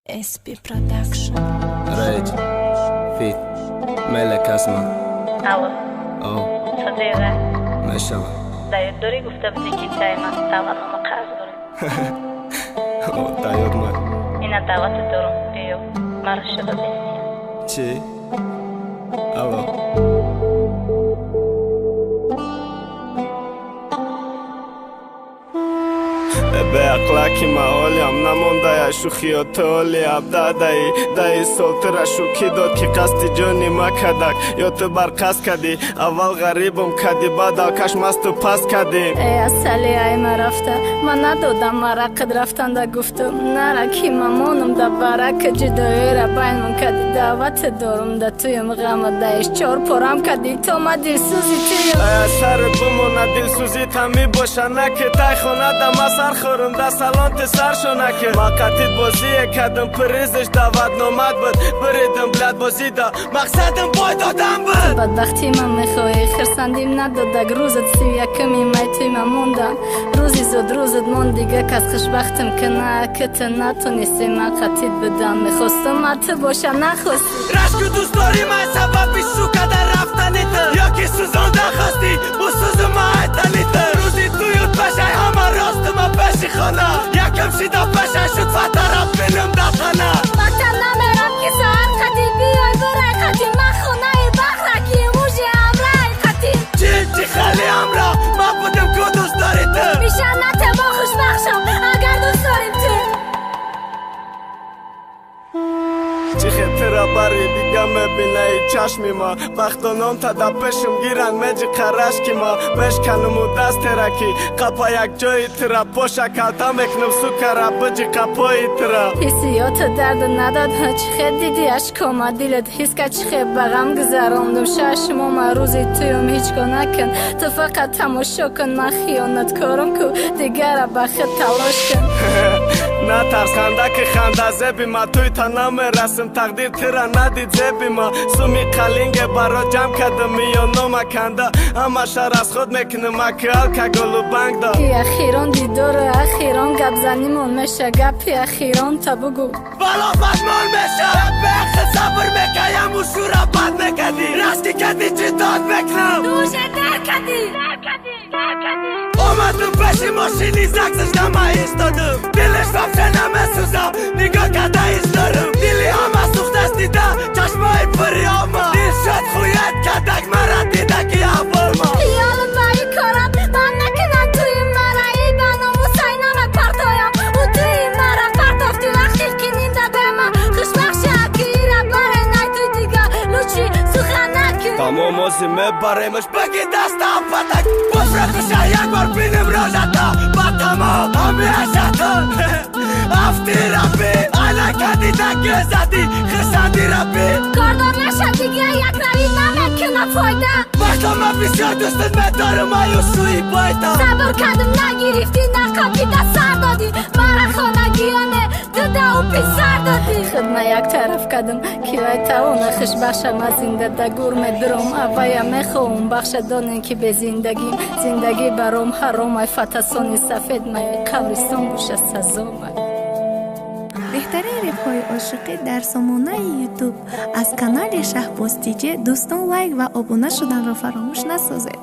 SP Production. Rage, Fit, Мелек Асма. Алло. О. Садира. Мешава. Дар ёд дорӣ, гуфта будӣ, ки тай ман даъватнома қарз дорем? О, даёд ман. Ина даъвате дорум, биё, маро шуда бестия. Чӣ? Алло. Беақлаки маолиам намондая шӯхиёти оли абдадаи даи сол тира шӯкӣ дод, ки қасди ҷони ма кадак ё ту бар қасд кадӣ, аввал ғарибум кадӣ, баъд алкаш масту паст кадӣ. Э асали, ай ма рафта, ман надодам марақид рафтанда, гуфтум нара, ки мамонум да барака, ҷудоира байнмон кадӣ, даъвате дорум да туюм, ғама даиш чор порам кадӣ, то ма дилсӯзи туюм. Ай сарат бимона, дилсӯзита мебоша, на ки тай хона да ма сар хӯрум, да салон ти сар шонаки ма қатид бозие кардам, призиш даъватномад буд, биридим блядь бозида, мақсадим бой додан буд. Бадбахтӣ ман мехоҳӣ, хирсандим надодак, рӯзат 31-ми май туй ман мондам, рӯзи зуд рӯзат монд, дига кас хушбахтам кина, ки ту натонисти, ман қатид будам, мехостам ма ту боша, нахостӣ. Рашку дӯстдорӣ ман сабаби шӯкада рафтани ту, ё ки сӯзонда хостӣ бо сӯзу ма айтани ту, рӯзи туют пешай ҳама ростума пеши хона, якам шида пешай шуд фатара филм да тана. Мактаб намерам, ки саҳар қадӣ биёй бирай қадӣ, ман хонаи бахра, ки мужи ҳамраи қадӣ. Чӣ чӣ хали ҳамра ман будем ку дӯстдори ту. Миша натебо хушбахт шав, агар дӯст дорим ту. Чӣ хетира бари дига мебинаи чашми ма, вақтонон та да пешум гиранд, меҷи қарашки ма мешкануму дастера, ки қапа як ҷои тира поша калта мекунам, сукара биҷи қапои тира. Ҳиссиёту дарду надод, чӣ хе диди ашкома, дилат ҳис ка, чӣ хе ба ғам гузарондум шашмома, рӯзи туюм ҳеҷ гоҳ накун, ту фақат тамошо кун, ман хиёнаткорум ку, дигара ба худ талош кун. Натарс, ханда, ки ханда зеби ма туй та намерасим, тақдир тира надид зеби ма, суми қалинге баро ҷамъ кардам, миёнома канда, ҳамаша расход мекунам, аки алкоголу банк да. Ки ахирон дидору ахирон гапзанимон меша, гапи ахирон та бугӯ. Бало бадмон меша, беахи сабр мекаям, ушура бад мекадӣ, рашки кадӣ, чӣ дод мекунам. Душе дар кадӣ. Омадум пеши мошини загсаш, дама истодум, дилиш вообще намесӯзам, нигоҳ карда исторум, дили ҳама сӯхтаст, дида чашмои пури ома, дил шуд хуят кадак, мара дида, ки аҳволма. Хиёлат ба ин корат банд накунад туи мара, и ба номусай намепартоям, ӯ туи мара партофти, вақти қининда бема хушбахт ша, ки ира баре най туй дига, лучи сухан накун. Тамом, ози мебаремаш, баги дастам патак, буфрахуша як бор бинем рожата, ба тамом ҳамиашата афти рабби, ана кадида гизади хирсанди рабби. Кордор наша, дига як равӣ намекуна фойда. Вақто ман бисёр дӯстат медорам, аю сӯи бойта. Сабр кардам, нагирифтӣ, нақапида сар додӣ мара, хонагиёне дудау писар додӣ. Худ ма як тараф кардам, ки вай тавона хушбахша, ма зинда да гур медурам, авая мехоҳум бахша, донем ки безиндагим, зиндагӣ баром ҳаромай, фатасони сафед май, қабристон боша сазомай. Беҳтарин репҳои ошиқӣ дар сомонаи Ютуб аз канали Шаҳбоз Тиҷе. Дӯстон, лайк ва обуна шуданро фаромӯш насозед.